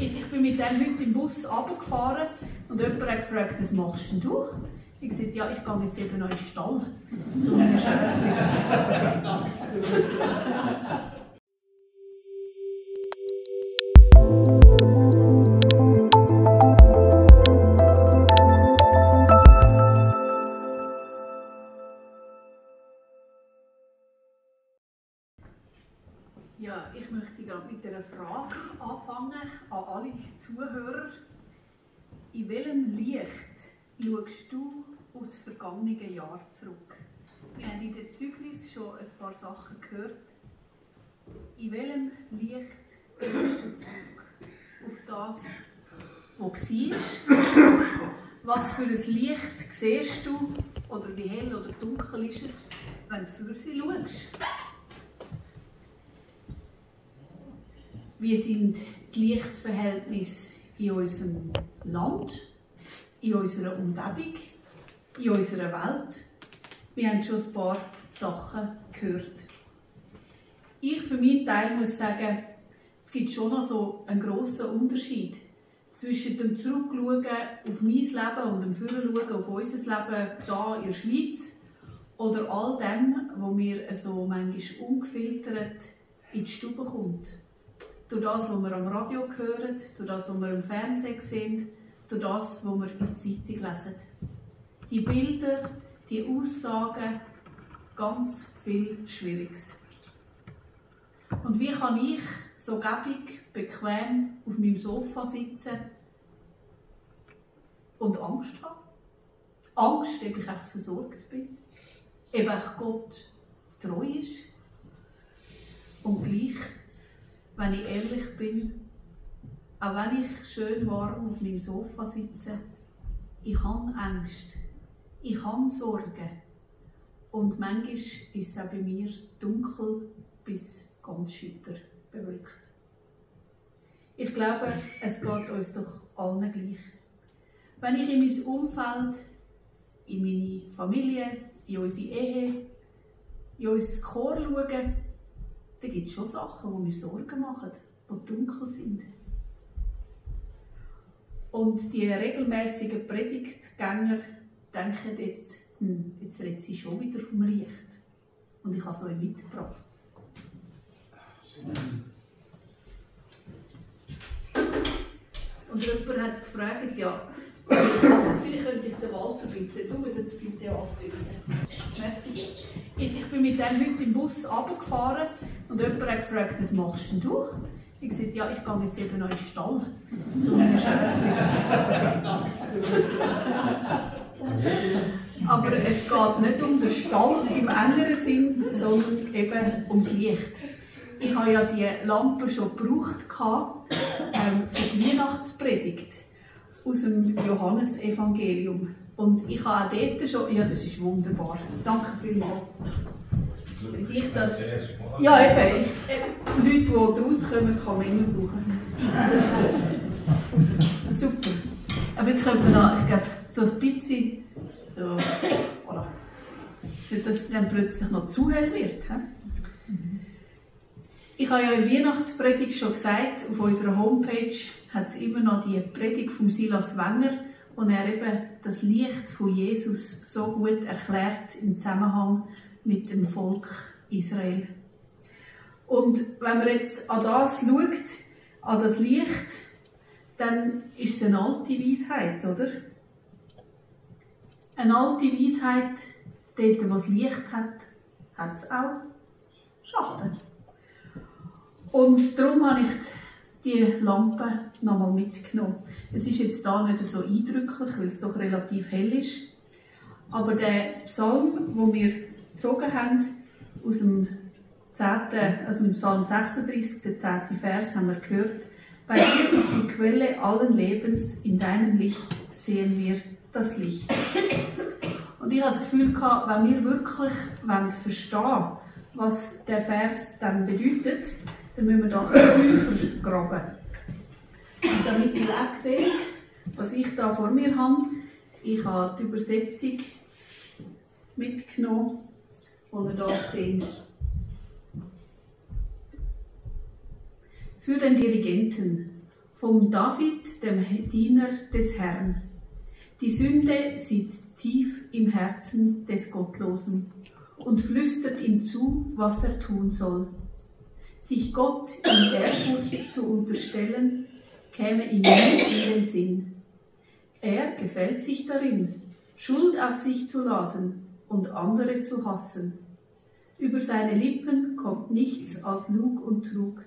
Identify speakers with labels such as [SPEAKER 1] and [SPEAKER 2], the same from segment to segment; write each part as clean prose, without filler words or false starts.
[SPEAKER 1] Ich bin mit dem heute im Bus runtergefahren und jemand hat gefragt, was machst denn du? Ich sagte, ja, ich gehe jetzt eben noch in den Stall zu meinen Schöpfchen. Ja, ich möchte gerade mit einer Frage anfangen an alle Zuhörer. In welchem Licht schaust du auf das vergangene Jahr zurück? Wir haben in den Zeugnissen schon ein paar Sachen gehört. In welchem Licht schaust du zurück? Auf das, was war? Was für ein Licht siehst du? Oder wie hell oder dunkel ist es, wenn du für sie schaust? Wie sind die Lichtverhältnisse in unserem Land, in unserer Umgebung, in unserer Welt? Wir haben schon ein paar Sachen gehört. Ich für meinen Teil muss sagen, es gibt schon noch so einen grossen Unterschied zwischen dem Zurückschauen auf mein Leben und dem Voranschauen auf unser Leben hier in der Schweiz oder all dem, was mir so manchmal ungefiltert in die Stube kommt. Durch das, was wir am Radio hören, durch das, was wir im Fernsehen sehen, durch das, was wir in der Zeitung lesen. Die Bilder, die Aussagen, ganz viel Schwieriges. Und wie kann ich so gäbig, bequem auf meinem Sofa sitzen und Angst haben? Angst, ob ich echt versorgt bin, ob echt Gott treu ist. Und gleich, wenn ich ehrlich bin, auch wenn ich schön warm auf meinem Sofa sitze, ich habe Angst, ich habe Sorgen. Und manchmal ist es auch bei mir dunkel bis ganz schütter bewölkt. Ich glaube, es geht uns doch allen gleich. Wenn ich in mein Umfeld, in meine Familie, in unsere Ehe, in unser Chor schaue, dann gibt es schon Sachen, die mir Sorgen machen, die dunkel sind. Und die regelmäßigen Predigtgänger denken jetzt, jetzt redet sie schon wieder vom Licht. Und ich habe es euch mitgebracht. Und jemand hat gefragt, ja, vielleicht könnte ich den Walter bitten, du mir das bitte anzünden. Merci. Ich bin mit dem heute im Bus runtergefahren und jemand hat gefragt, was machst denn du? Ich sagte, ja, ich gehe jetzt eben noch in den Stall zu meinen Schöpfchen. Aber es geht nicht um den Stall im engeren Sinn, sondern eben ums Licht. Ich habe ja die Lampe schon gebraucht für die Weihnachtspredigt aus dem Johannesevangelium. Und ich habe auch dort schon, ja, das ist wunderbar. Danke vielmals. Bis ich das, ja eben, Leute, die rauskommen, kann man immer brauchen. Das ist gut. Super. Aber jetzt könnte man da, ich glaube, so ein bisschen, so, voilà. Nicht, dass es dann plötzlich noch zu hell wird. He? Ich habe ja in der Weihnachtspredigt schon gesagt, auf unserer Homepage hat es immer noch die Predigt von Silas Wenger, wo er eben das Licht von Jesus so gut erklärt im Zusammenhang mit dem Volk Israel. Und wenn man jetzt an das schaut, an das Licht, dann ist es eine alte Weisheit, oder? Eine alte Weisheit, dort wo es Licht hat, hat es auch Schatten. Und darum habe ich die Lampe nochmal mitgenommen. Es ist jetzt da nicht so eindrücklich, weil es doch relativ hell ist. Aber der Psalm, den wir gezogen haben, aus dem Psalm 36, der 10. Vers, haben wir gehört: Bei dir ist die Quelle allen Lebens, in deinem Licht sehen wir das Licht. Und ich habe das Gefühl gehabt, wenn wir wirklich verstehen wollen, was der Vers dann bedeutet, dann müssen wir da tiefer graben. Und damit ihr auch seht, was ich da vor mir habe, ich habe die Übersetzung mitgenommen, die ihr hier seht. Für den Dirigenten vom David, dem Diener des Herrn. Die Sünde sitzt tief im Herzen des Gottlosen und flüstert ihm zu, was er tun soll. Sich Gott in Ehrfurcht zu unterstellen, käme ihm nie in den Sinn. Er gefällt sich darin, Schuld auf sich zu laden und andere zu hassen. Über seine Lippen kommt nichts als Lug und Trug.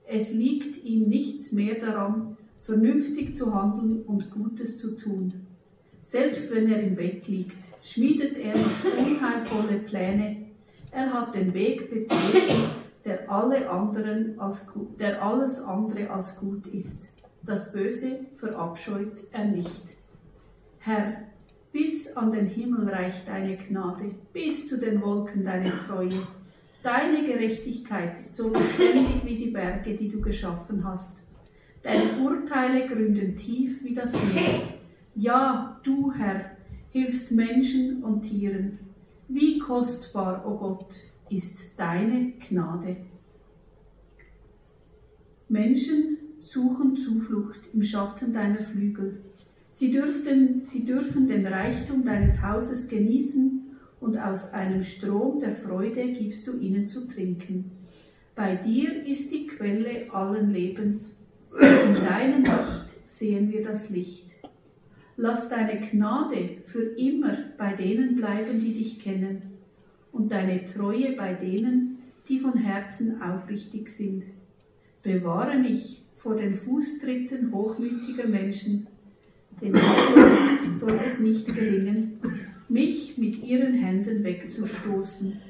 [SPEAKER 1] Es liegt ihm nichts mehr daran, vernünftig zu handeln und Gutes zu tun. Selbst wenn er im Bett liegt, schmiedet er noch unheilvolle Pläne. Er hat den Weg betreten, der alles andere als gut ist. Das Böse verabscheut er nicht. Herr, bis an den Himmel reicht deine Gnade, bis zu den Wolken deine Treue. Deine Gerechtigkeit ist so beständig wie die Berge, die du geschaffen hast. Deine Urteile gründen tief wie das Meer. Ja, du, Herr, hilfst Menschen und Tieren. Wie kostbar, o Gott, ist deine Gnade. Menschen suchen Zuflucht im Schatten deiner Flügel. Sie dürfen den Reichtum deines Hauses genießen und aus einem Strom der Freude gibst du ihnen zu trinken. Bei dir ist die Quelle allen Lebens. In deinem Licht sehen wir das Licht. Lass deine Gnade für immer bei denen bleiben, die dich kennen, und deine Treue bei denen, die von Herzen aufrichtig sind. Bewahre mich vor den Fußtritten hochmütiger Menschen, den Gottlosen soll es nicht gelingen, mich mit ihren Händen wegzustoßen.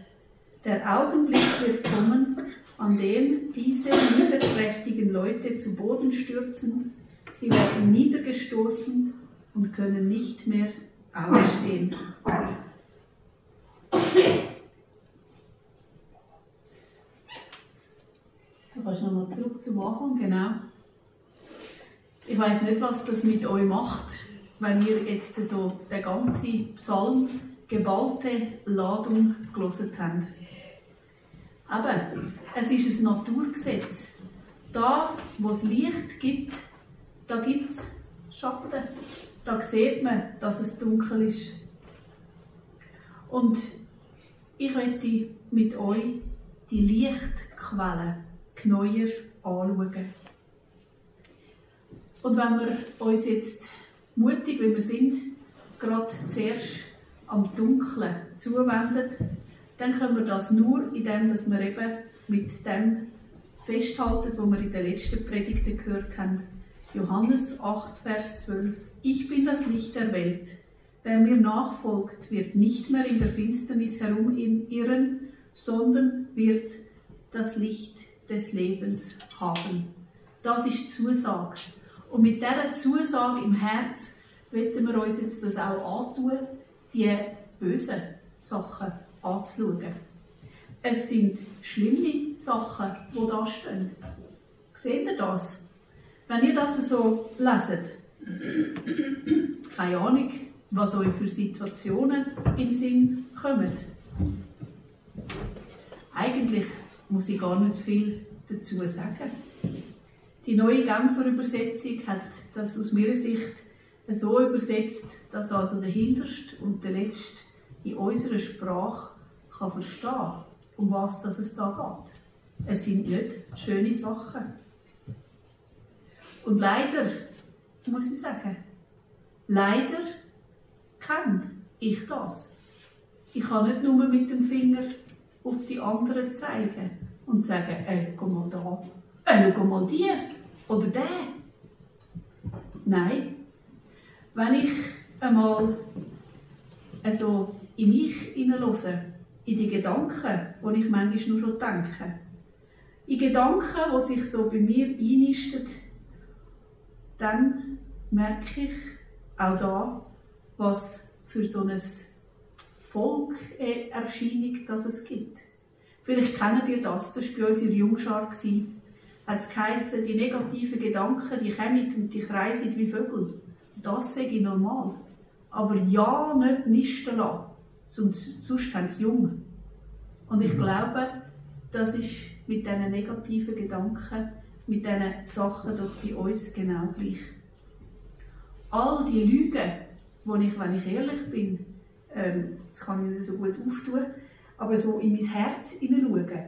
[SPEAKER 1] Der Augenblick wird kommen, an dem diese niederträchtigen Leute zu Boden stürzen. Sie werden niedergestoßen und können nicht mehr aufstehen. Du kannst nochmal zurück zum Anfang, genau. Ich weiss nicht, was das mit euch macht, wenn ihr jetzt so den ganzen Psalm, geballte Ladung gelesen habt. Aber es ist ein Naturgesetz. Da, wo es Licht gibt, da gibt es Schatten. Da sieht man, dass es dunkel ist. Und ich möchte mit euch die Lichtquellen genauer anschauen. Und wenn wir uns jetzt mutig, wie wir sind, gerade zuerst am Dunklen zuwenden, dann können wir das nur, indem wir eben mit dem festhalten, was wir in den letzten Predigten gehört haben. Johannes 8, Vers 12. Ich bin das Licht der Welt. Wer mir nachfolgt, wird nicht mehr in der Finsternis herumirren, sondern wird das Licht des Lebens haben. Das ist die Zusage. Und mit dieser Zusage im Herz wollen wir uns jetzt das auch antun, die bösen Sachen anzuschauen. Es sind schlimme Sachen, die da stehen. Seht ihr das? Wenn ihr das so leset, keine Ahnung, was euch für Situationen in den Sinn kommen. Eigentlich muss ich gar nicht viel dazu sagen. Die neue Genfer Übersetzung hat das aus meiner Sicht so übersetzt, dass also der Hinterste und der Letzte in unserer Sprache kann verstehen, um was es da geht. Es sind nicht schöne Sachen. Und leider, muss ich sagen, leider kenne ich das. Ich kann nicht nur mit dem Finger auf die anderen zeigen und sagen, guck mal da, schau mal die oder der. Nein, wenn ich einmal also in mich hineinhöre, in die Gedanken, die ich manchmal nur schon denke, in Gedanken, die sich so bei mir einnisten, dann merke ich auch da, was für so eine Volkerscheinung das es gibt. Vielleicht kennt ihr das, das war bei uns in der Jungschar. Hat es geheissen, die negativen Gedanken, die kommen und die kreisen wie Vögel. Das sage ich normal. Aber ja, nicht nisten lassen, sonst haben sie jung. Und ich glaube, das ist mit diesen negativen Gedanken mit diesen Sachen doch bei uns genau gleich. All die Lügen, die ich, wenn ich ehrlich bin, das kann ich nicht so gut auftun, aber so in mein Herz hineinschauen,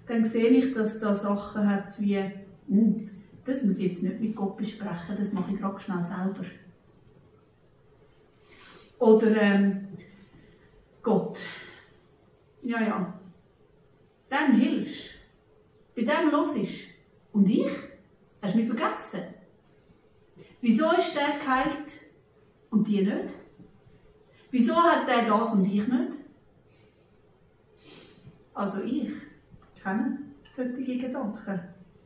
[SPEAKER 1] dann sehe ich, dass da Sachen hat wie, das muss ich jetzt nicht mit Gott besprechen, das mache ich gerade schnell selber. Oder Gott, ja, dem hilfst, bei dem hörst. Und ich? Hast du mich vergessen? Wieso ist der geheilt und die nicht? Wieso hat der das und ich nicht? Also ich kenne solche Gedanken.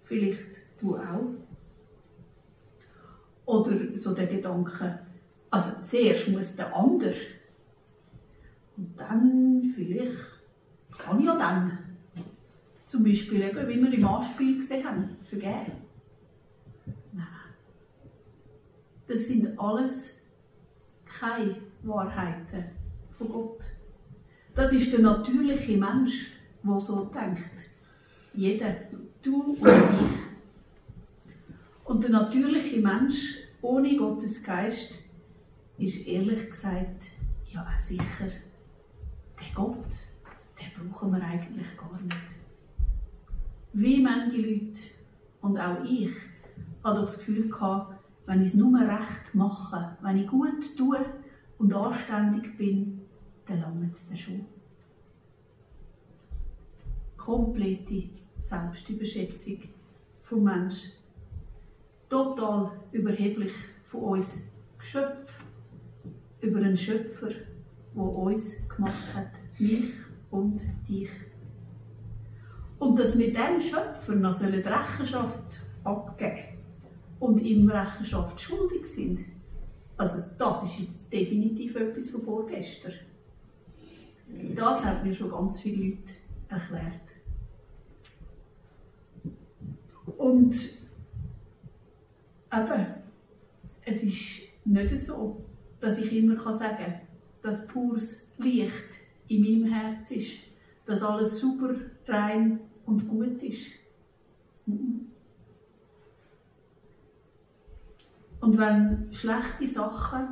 [SPEAKER 1] Vielleicht du auch. Oder so der Gedanke, also zuerst muss der andere. Und dann vielleicht kann ja dann. Zum Beispiel, eben, wie wir im Anspiel gesehen haben, vergeben. Nein. Das sind alles keine Wahrheiten von Gott. Das ist der natürliche Mensch, der so denkt. Jeder, du und ich. Und der natürliche Mensch ohne Gottes Geist ist ehrlich gesagt, ja sicher, der Gott, den brauchen wir eigentlich gar nicht. Wie manche Leute, und auch ich, habe das Gefühl gehabt, wenn ich es nur recht mache, wenn ich gut tue und anständig bin, dann langt es dann schon. Komplette Selbstüberschätzung vom Menschen. Total überheblich von uns Geschöpf über einen Schöpfer, der uns gemacht hat, mich und dich. Und dass wir diesem Schöpfer noch die Rechenschaft abgeben und ihm Rechenschaft schuldig sind, also das ist jetzt definitiv etwas von vorgestern. Das haben mir schon ganz viele Leute erklärt. Und eben, es ist nicht so, dass ich immer sagen kann, dass pures Licht in meinem Herz ist, dass alles super, rein und gut ist. Und wenn schlechte Sachen,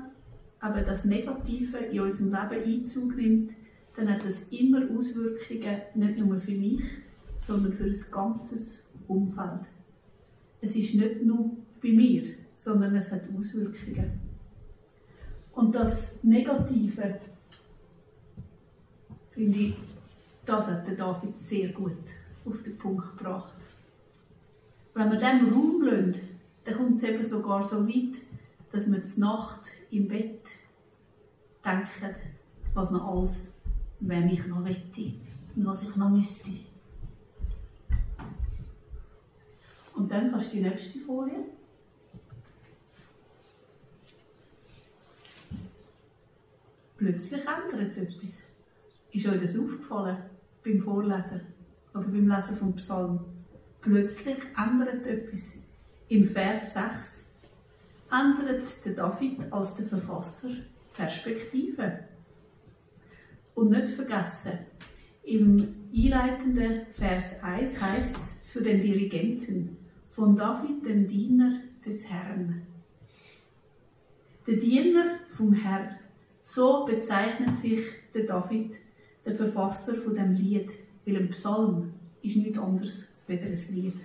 [SPEAKER 1] aber das Negative in unserem Leben Einzug nimmt, dann hat das immer Auswirkungen, nicht nur für mich, sondern für ein ganzes Umfeld. Es ist nicht nur bei mir, sondern es hat Auswirkungen. Und das Negative, finde ich, das hat der David sehr gut auf den Punkt gebracht. Wenn wir dem Raum lassen, dann kommt es eben sogar so weit, dass wir zur Nacht im Bett denken, was noch alles, wem ich noch wette und was ich noch müsste. Und dann kannst du die nächste Folie. Plötzlich ändert etwas. Ist euch das aufgefallen beim Vorlesen oder beim Lesen vom Psalm? Plötzlich ändert etwas. Im Vers 6 ändert der David als der Verfasser Perspektive. Und nicht vergessen, im einleitenden Vers 1 heißt es für den Dirigenten, von David, dem Diener des Herrn. Der Diener vom Herrn, so bezeichnet sich der David, der Verfasser von dem Lied, weil ein Psalm ist nichts anderes als ein Lied.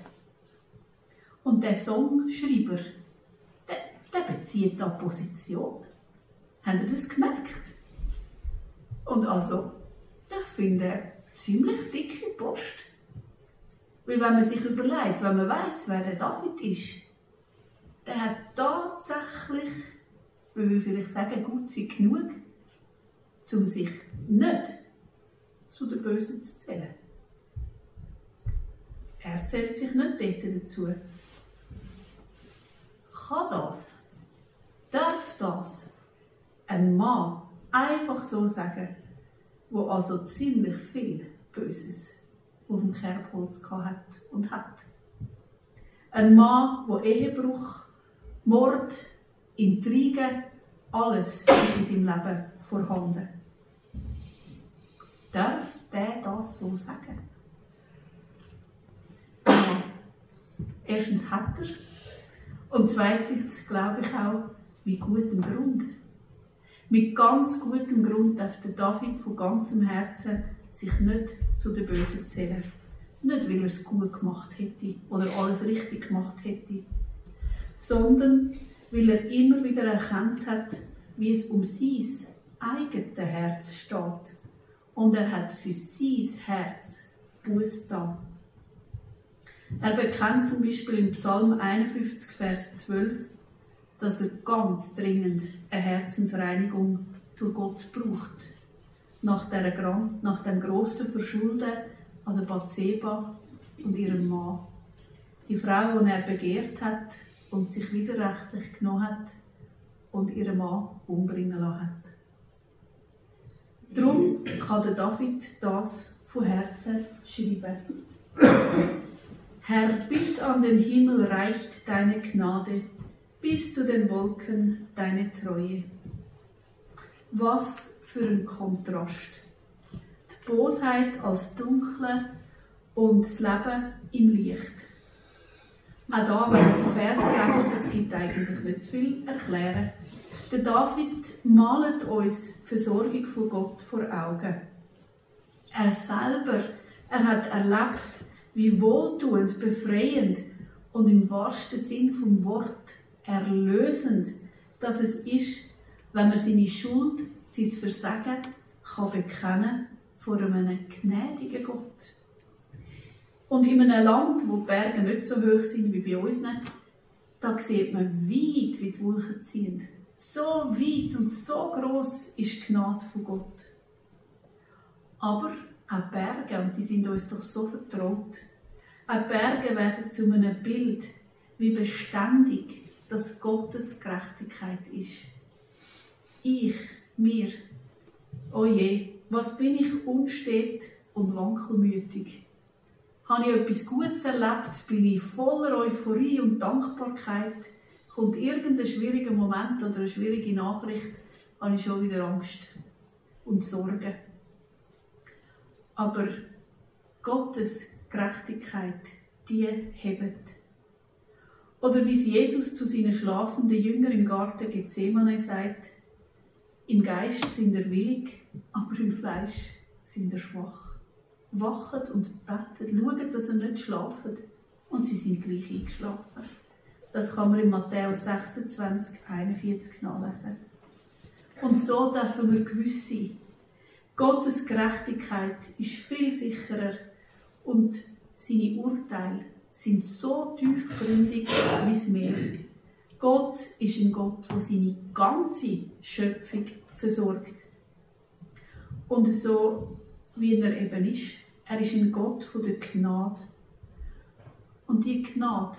[SPEAKER 1] Und der Songschreiber, der bezieht da Position. Habt ihr das gemerkt? Und also, ich finde, ziemlich dicke Post. Weil wenn man sich überlegt, wenn man weiss, wer der David ist, der hat tatsächlich, will ich vielleicht sagen, gut sein genug, um sich nicht zu den Bösen zu zählen. Er zählt sich nicht dort dazu. Kann das, darf das ein Mann einfach so sagen, der also ziemlich viel Böses auf dem Kerbholz hat und hat? Ein Mann, der Ehebruch, Mord, Intrigen, alles ist in seinem Leben vorhanden. Darf der das so sagen? Ja, erstens hat er und zweitens glaube ich auch mit gutem Grund. Mit ganz gutem Grund darf der David von ganzem Herzen sich nicht zu den Bösen zählen. Nicht, weil er es gut gemacht hätte oder alles richtig gemacht hätte, sondern weil er immer wieder erkannt hat, wie es um sein eigenes Herz steht. Und er hat für sein Herz Buße da. Er bekennt zum Beispiel in Psalm 51, Vers 12, dass er ganz dringend eine Herzensreinigung durch Gott braucht. Nach dem grossen Verschulden an der Bathseba und ihrem Mann. Die Frau, die er begehrt hat und sich widerrechtlich genommen hat und ihren Mann umbringen lassen hat. Darum kann der David das von Herzen schreiben. Herr, bis an den Himmel reicht deine Gnade, bis zu den Wolken deine Treue. Was für ein Kontrast. Die Bosheit als Dunkle und das Leben im Licht. Auch da, wenn wir die Verse lesen, das gibt eigentlich nicht zu viel erklären. Der David malt uns die Versorgung von Gott vor Augen. Er selber, er hat erlebt, wie wohltuend, befreiend und im wahrsten Sinn vom Wort erlösend, dass es ist, wenn man seine Schuld, sein Versagen kann bekennen vor einem gnädigen Gott. Und in einem Land, wo die Berge nicht so hoch sind wie bei uns, da sieht man weit, wie die Wolken ziehen. So weit und so gross ist die Gnade von Gott. Aber auch Berge, und die sind uns doch so vertraut, auch Berge werden zu einem Bild, wie beständig dass Gottes Gerechtigkeit ist. Mir, oh je, was bin ich unstet und wankelmütig. Habe ich etwas Gutes erlebt, bin ich voller Euphorie und Dankbarkeit, kommt irgendein schwieriger Moment oder eine schwierige Nachricht, habe ich schon wieder Angst und Sorgen. Aber Gottes Gerechtigkeit, die hebt. Oder wie es Jesus zu seinen schlafenden Jüngern im Garten Gethsemane sagt, im Geist sind er willig, aber im Fleisch sind er schwach. Wachet und betet, schaut, dass er nicht schlaft. Und sie sind gleich eingeschlafen. Das kann man in Matthäus 26, 41 nachlesen. Und so dürfen wir gewiss sein, Gottes Gerechtigkeit ist viel sicherer und seine Urteile sind so tiefgründig wie das Meer. Gott ist ein Gott, der seine ganze Schöpfung versorgt. Und so wie er eben ist, er ist ein Gott von der Gnade. Und die Gnade,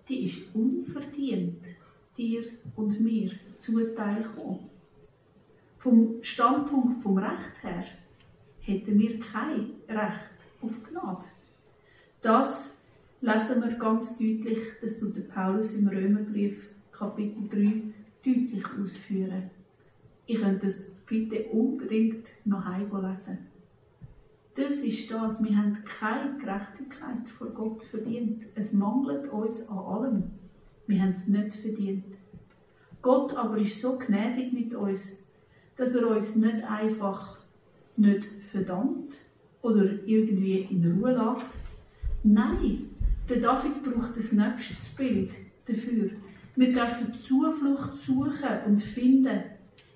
[SPEAKER 1] die ist unverdient dir und mir zuteil gekommen. Vom Standpunkt vom Recht her hätten wir kein Recht auf Gnade. Das lesen wir ganz deutlich, das tut der Paulus im Römerbrief Kapitel 3 deutlich ausführen. Ich könnte das bitte unbedingt noch einmal lesen. Das ist das, wir haben keine Gerechtigkeit vor Gott verdient. Es mangelt uns an allem. Wir haben es nicht verdient. Gott aber ist so gnädig mit uns, dass er uns nicht einfach nicht verdammt oder irgendwie in Ruhe lässt. Nein, der David braucht das nächste Bild dafür. Wir dürfen Zuflucht suchen und finden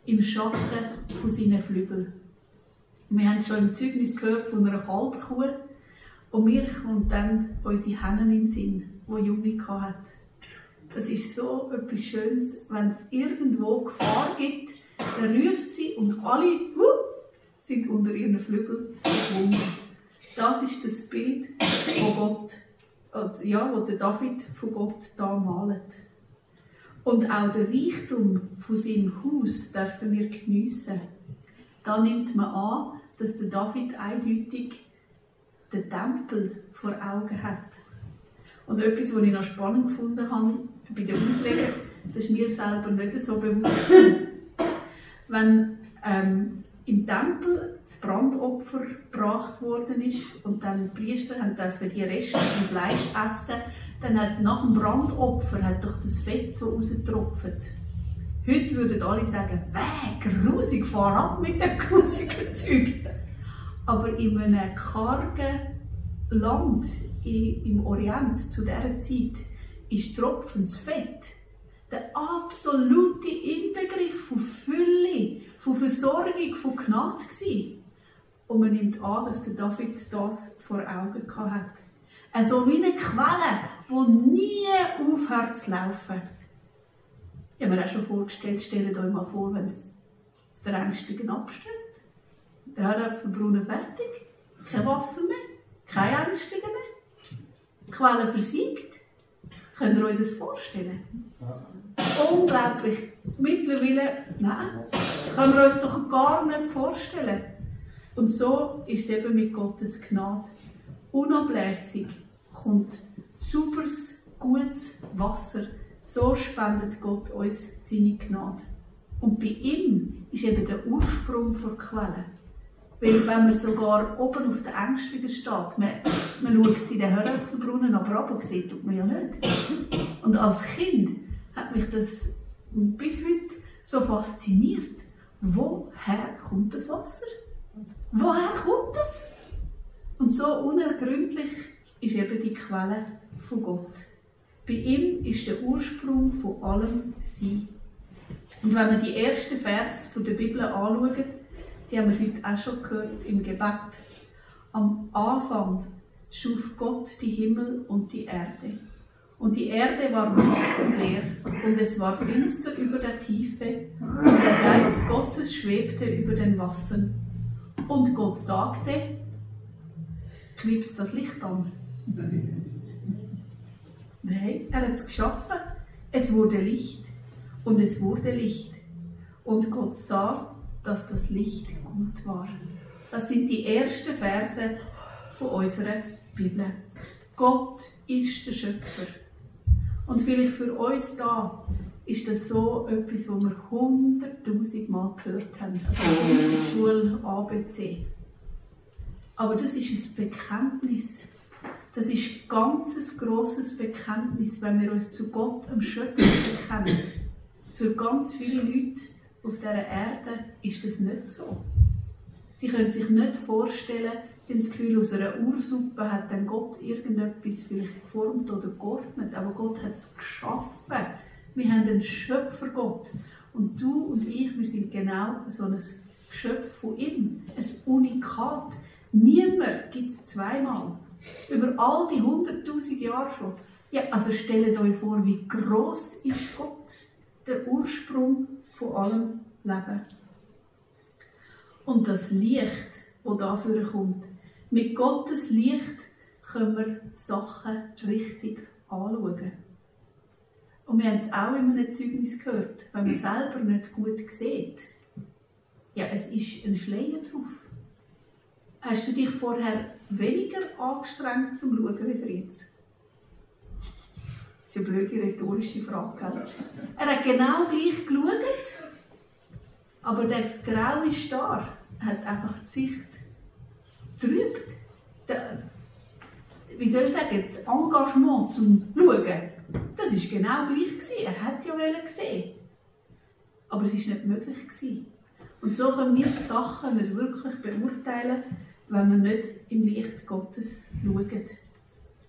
[SPEAKER 1] im Schatten von seinen Flügeln. Wir haben schon im Zeugnis gehört von einer Kalberkuh und mir kommt dann unsere Hennen in den Sinn, die Junge hatte. Das ist so etwas Schönes, wenn es irgendwo Gefahr gibt, dann ruft sie und alle sind unter ihren Flügeln verschwunden. Das ist das Bild, das der David von Gott da malt. Und auch den Reichtum von seinem Haus dürfen wir geniessen. Da nimmt man an, dass der David eindeutig den Tempel vor Augen hat. Und etwas, was ich noch spannend gefunden habe bei den Auslegern, das ist mir selber nicht so bewusst gewesen. Wenn im Tempel das Brandopfer gebracht worden ist und dann die Priester durften die Reste vom Fleisch essen, dann hat nach dem Brandopfer hat doch das Fett so rausgetropft. Heute würden alle sagen, grusig, fahr ab mit dem grusigen Zeug. Aber in einem kargen Land im Orient zu dieser Zeit ist tropfendes Fett der absolute Inbegriff von Fülle, von Versorgung, von Gnade gewesen. Und man nimmt an, dass der David das vor Augen hatte. Also wie eine Quelle, die nie aufhört zu laufen. Ich habe mir auch schon vorgestellt, stellt euch mal vor, wenn es der Ängstlichen abstellt. Der Herdöpfelbrunnen fertig, kein Wasser mehr, kein Ängstlichen mehr, die Quelle versiegt. Könnt ihr euch das vorstellen? Unglaublich. Mittlerweile, nein, können wir uns doch gar nicht vorstellen. Und so ist es eben mit Gottes Gnade. Unablässig kommt sauberes, gutes Wasser. So spendet Gott uns seine Gnade. Und bei ihm ist eben der Ursprung der Quelle. Weil wenn man sogar oben auf der Ängstlichen steht, man schaut in den Herdöpfelbrunnen aber sieht tut man ja nicht. Und als Kind hat mich das bis heute so fasziniert. Woher kommt das Wasser? Woher kommt das? Und so unergründlich ist eben die Quelle von Gott. Bei ihm ist der Ursprung von allem Sein. Und wenn wir die ersten Verse der Bibel anschauen, die haben wir heute auch schon gehört im Gebet. Am Anfang schuf Gott die Himmel und die Erde. Und die Erde war wüst und leer, und es war finster über der Tiefe, und der Geist Gottes schwebte über den Wassern. Und Gott sagte, knipst das Licht an. Nein, er hat es geschaffen. Es wurde Licht, und es wurde Licht. Und Gott sah, dass das Licht gut war. Das sind die ersten Verse von unserer Bibel. Gott ist der Schöpfer. Und vielleicht für uns da ist das so etwas, was wir 100'000 Mal gehört haben. Also in der Schule ABC. Aber das ist ein Bekenntnis. Das ist ein ganz grosses Bekenntnis, wenn wir uns zu Gott, dem Schöpfer, bekennen. Für ganz viele Leute auf dieser Erde ist das nicht so. Sie können sich nicht vorstellen, sie haben das Gefühl, aus einer Ursuppe hat dann Gott irgendetwas vielleicht geformt oder geordnet, aber Gott hat es geschaffen. Wir haben einen Schöpfergott. Und du und ich, wir sind genau so ein Geschöpf von ihm, ein Unikat. Niemand gibt es zweimal. Über all die 100'000 Jahre schon. Ja, also stellt euch vor, wie gross ist Gott, der Ursprung von allem Leben. Und das Licht, das dafür kommt, mit Gottes Licht können wir die Sachen richtig anschauen. Und wir haben es auch in einem Zeugnis gehört, wenn man selber nicht gut sieht. Ja, es ist ein Schleier drauf. Hast du dich vorher weniger angestrengt zum Schauen wie jetzt? Das ist eine blöde rhetorische Frage, gell? Er hat genau gleich geschaut, aber der graue Star hat einfach die Sicht getrübt. Wie soll ich sagen, das Engagement zum Schauen, das war genau gleich. Er hat ja gesehen. Aber es war nicht möglich. Und so können wir die Sachen nicht wirklich beurteilen, wenn wir nicht im Licht Gottes schauen.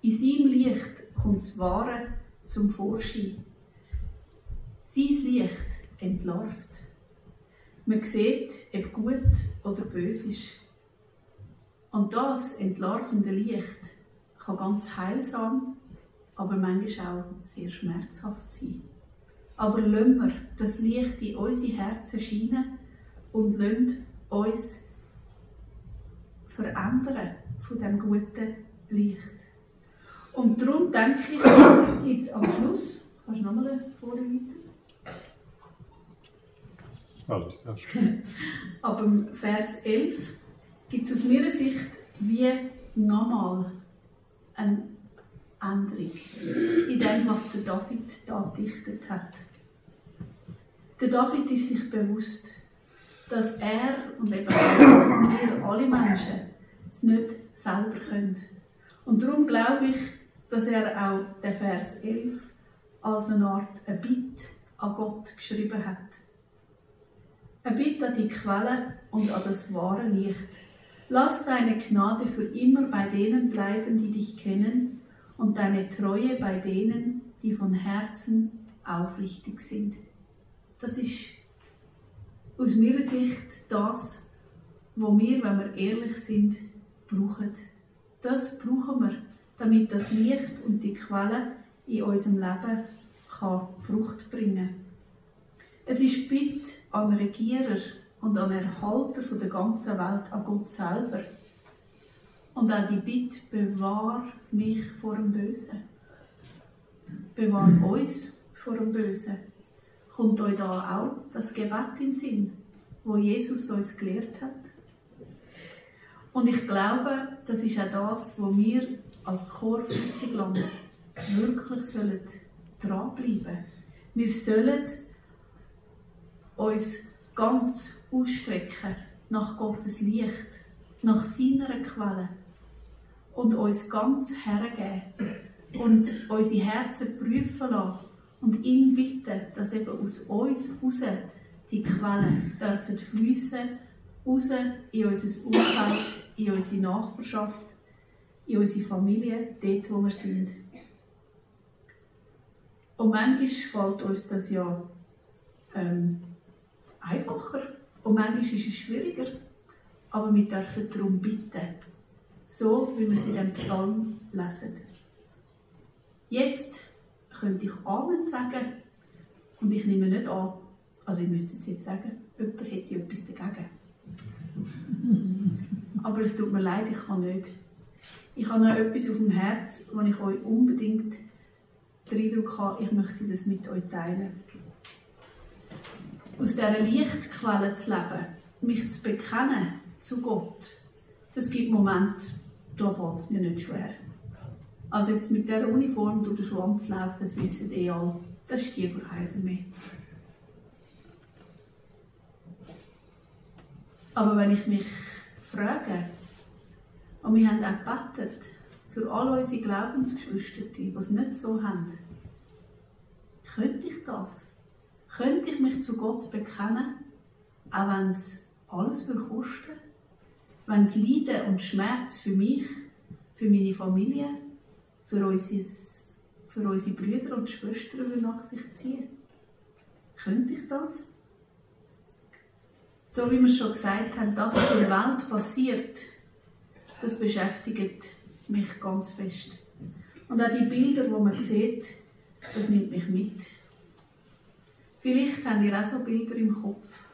[SPEAKER 1] In seinem Licht kommt das Wahre zum Vorschein. Sein Licht entlarvt. Man sieht, ob gut oder böse ist. Und das entlarvende Licht kann ganz heilsam, aber manchmal auch sehr schmerzhaft sein. Aber lassen wir das Licht in unsere Herzen scheinen und lassen uns verändern von diesem guten Licht. Und darum denke ich, gibt es am Schluss, kannst du nochmal vorne weiter? Ab dem Vers 11 gibt es aus meiner Sicht wie nochmal eine Änderung in dem, was der David da gedichtet hat. Der David ist sich bewusst, dass er und eben wir alle Menschen es nicht selber können. Und darum glaube ich, dass er auch den Vers 11 als eine Art eine Bitte an Gott geschrieben hat. Eine Bitte an die Quelle und an das wahre Licht. Lass deine Gnade für immer bei denen bleiben, die dich kennen, und deine Treue bei denen, die von Herzen aufrichtig sind. Das ist aus meiner Sicht das, was wir, wenn wir ehrlich sind, brauchen. Das brauchen wir, damit das Licht und die Quelle in unserem Leben Frucht bringen kann. Es ist die Bitte an den Regierer und an den Erhalter der ganzen Welt, an Gott selber. Und auch die Bitte, bewahr mich vor dem Bösen. Bewahr uns vor dem Bösen. Kommt euch da auch das Gebet in den Sinn, wo Jesus uns gelehrt hat? Und ich glaube, das ist auch das, wo wir als Chor Frutigland wirklich dranbleiben sollen. Wir sollen uns ganz ausstrecken nach Gottes Licht, nach seiner Quelle und uns ganz hergeben und unsere Herzen prüfen lassen und ihn bitten, dass eben aus uns heraus die Quellen dürfen fliessen, raus in unser Umfeld, in unsere Nachbarschaft, in unsere Familie, dort wo wir sind. Und manchmal fällt uns das ja einfacher und manchmal ist es schwieriger, aber wir dürfen darum bitten, so wie wir es in diesem Psalm lesen. Jetzt könnte ich Amen sagen und ich nehme nicht an, also ich müsste es jetzt sagen, jemand hätte etwas dagegen. Aber es tut mir leid, ich kann nicht. Ich habe noch etwas auf dem Herz, wo ich euch unbedingt den Eindruck habe, ich möchte das mit euch teilen. Aus dieser Lichtquelle zu leben, mich zu bekennen zu Gott, das gibt Momente, da fällt es mir nicht schwer. Also jetzt mit dieser Uniform durch den Schwamm zu laufen, das wissen alle, das ist die von Heisenmeer. Aber wenn ich mich frage, und wir haben auch gebetet für all unsere Glaubensgeschwister, die es nicht so haben, könnte ich das? Könnte ich mich zu Gott bekennen, auch wenn es alles kosten würde? Wenn es Leiden und Schmerz für mich, für meine Familie, für unsere Brüder und Schwestern nach sich ziehen? Könnte ich das? So wie wir schon gesagt haben, das, was in der Welt passiert, das beschäftigt mich ganz fest. Und auch die Bilder, die man sieht, das nimmt mich mit. Vielleicht habt ihr auch so Bilder im Kopf.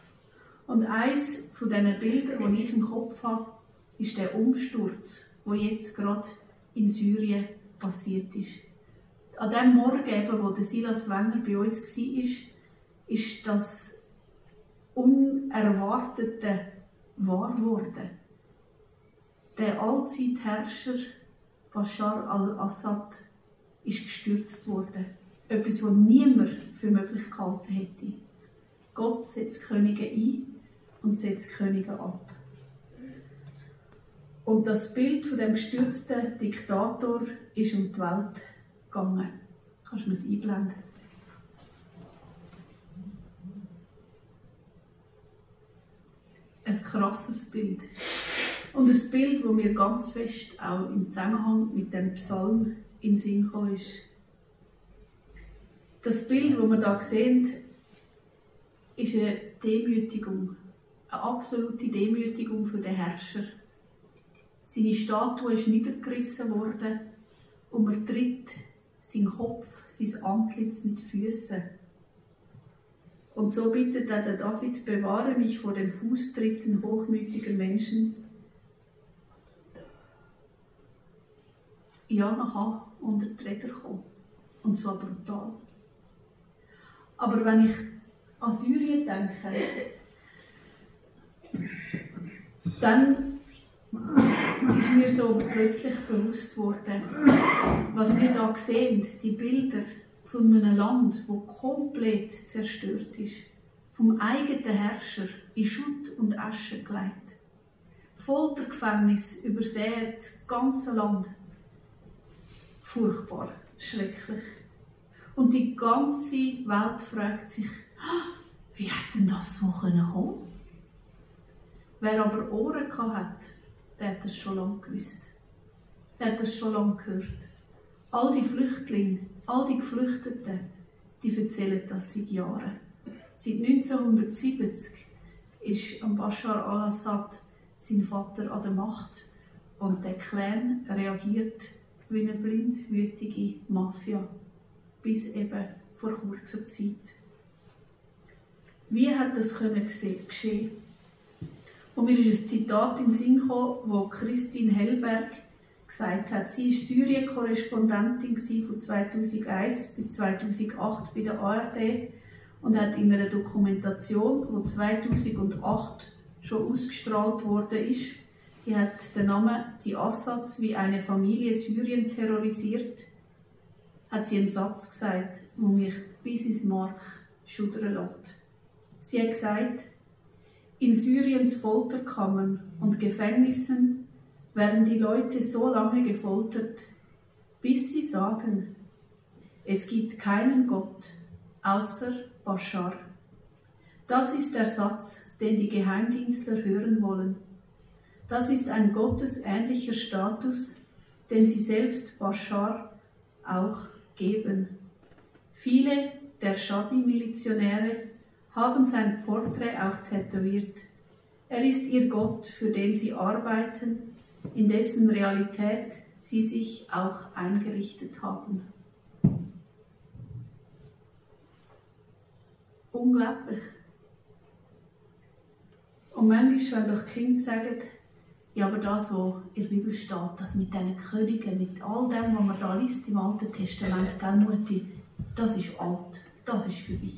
[SPEAKER 1] Und eines von diesen Bildern, die ich im Kopf habe, ist der Umsturz, der jetzt gerade in Syrien passiert ist. An dem Morgen, eben, wo der Silas Wenger bei uns war, ist das Unerwartete wahr geworden. Der Allzeitherrscher Bashar al-Assad ist gestürzt worden. Etwas, was niemand für möglich gehalten hätte. Gott setzt Könige ein und setzt Könige ab. Und das Bild von dem gestürzten Diktator ist um die Welt gegangen. Kannst du mir das einblenden? Ein krasses Bild. Und ein Bild, das mir ganz fest auch im Zusammenhang mit dem Psalm in den Sinn gekommen ist. Das Bild, das wir hier sehen, ist eine Demütigung. Eine absolute Demütigung für den Herrscher. Seine Statue ist niedergerissen worden und man tritt seinen Kopf, sein Antlitz mit Füßen. Und so bittet auch der David, bewahre mich vor den Fußtritten hochmütiger Menschen. Ja, man kann unter die Räder kommen. Und zwar brutal. Aber wenn ich an Syrien denke, dann ist mir so plötzlich bewusst worden, was wir da sehen, die Bilder von einem Land, das komplett zerstört ist, vom eigenen Herrscher in Schutt und Asche gelegt. Foltergefängnis übersät das ganze Land. furchtbar, schrecklich. Und die ganze Welt fragt sich, wie hat denn das so kommen können? Wer aber Ohren hat, der hat das schon lange gewusst. Der hat das schon lange gehört. All die Flüchtlinge, all die Geflüchteten, die erzählen das seit Jahren. Seit 1970 ist Bashar al-Assad, sein Vater, an der Macht. Und der Clan reagiert wie eine blindwütige Mafia. Bis eben vor kurzer Zeit. Wie hat das geschehen? Und mir ist ein Zitat in den Sinn gekommen, wo Christine Hellberg gesagt hat, sie war Syrien-Korrespondentin von 2001 bis 2008 bei der ARD und hat in einer Dokumentation, die 2008 schon ausgestrahlt worden ist, die hat den Namen «Die Assads wie eine Familie Syrien terrorisiert», hat sie einen Satz gesagt, der mich bis ins Mark schudern lässt. Sie hat gesagt, in Syriens Folterkammern und Gefängnissen werden die Leute so lange gefoltert, bis sie sagen, es gibt keinen Gott außer Bashar. Das ist der Satz, den die Geheimdienstler hören wollen. Das ist ein gottesähnlicher Status, den sie selbst Bashar auch geben. Viele der Shabi-Milizionäre haben sein Porträt auch tätowiert. Er ist ihr Gott, für den sie arbeiten, in dessen Realität sie sich auch eingerichtet haben. Unglaublich. Und manchmal, wenn doch Kinder sagen, ja, aber das, was in der Bibel steht, das mit diesen Königen, mit all dem, was man da liest im Alten Testament, gell, Mutti, das ist alt, das ist vorbei.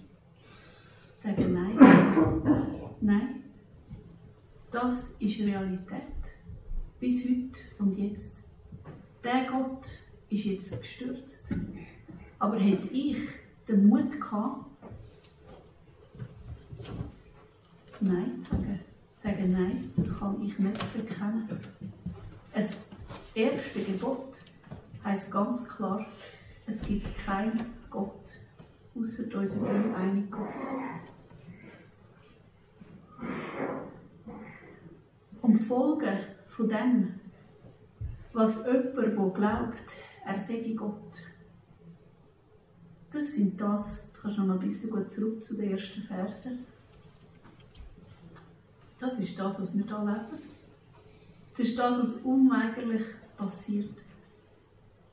[SPEAKER 1] Sagen nein. Nein. Das ist Realität. Bis heute und jetzt. Der Gott ist jetzt gestürzt. Aber hätte ich den Mut gehabt, Nein zu sagen? Sagen, nein, das kann ich nicht erkennen. Das erste Gebot heisst ganz klar, es gibt keinen Gott, außer unseren dreieinigen Gott. Und die Folgen von dem, was jemand, der glaubt, er sei Gott, das sind das, du kannst noch ein bisschen gut zurück zu den ersten Versen. Das ist das, was wir hier lesen. Das ist das, was unweigerlich passiert.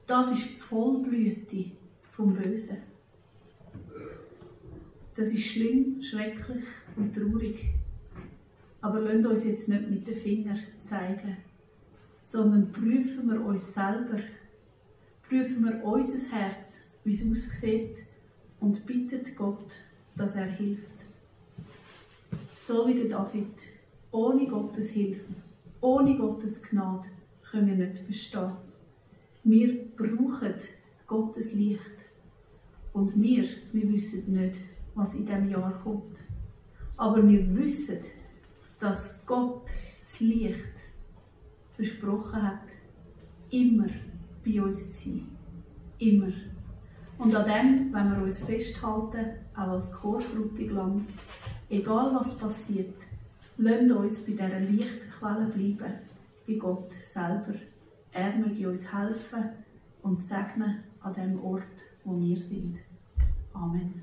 [SPEAKER 1] Das ist die Vollblüte vom Bösen. Das ist schlimm, schrecklich und traurig. Aber lasst uns jetzt nicht mit den Fingern zeigen, sondern prüfen wir uns selber. Prüfen wir unser Herz, wie es aussieht, und bitten Gott, dass er hilft. So wie der David. Ohne Gottes Hilfe, ohne Gottes Gnade können wir nicht bestehen. Wir brauchen Gottes Licht. Und wir wissen nicht, was in diesem Jahr kommt. Aber wir wissen, dass Gott das Licht versprochen hat, immer bei uns zu sein. Immer. Und an dem wollen wir uns festhalten, auch als Chorfrutigland. Egal was passiert, lasst uns bei dieser Lichtquelle bleiben, bei Gott selber. Er möge uns helfen und segnen an dem Ort, wo wir sind. Amen.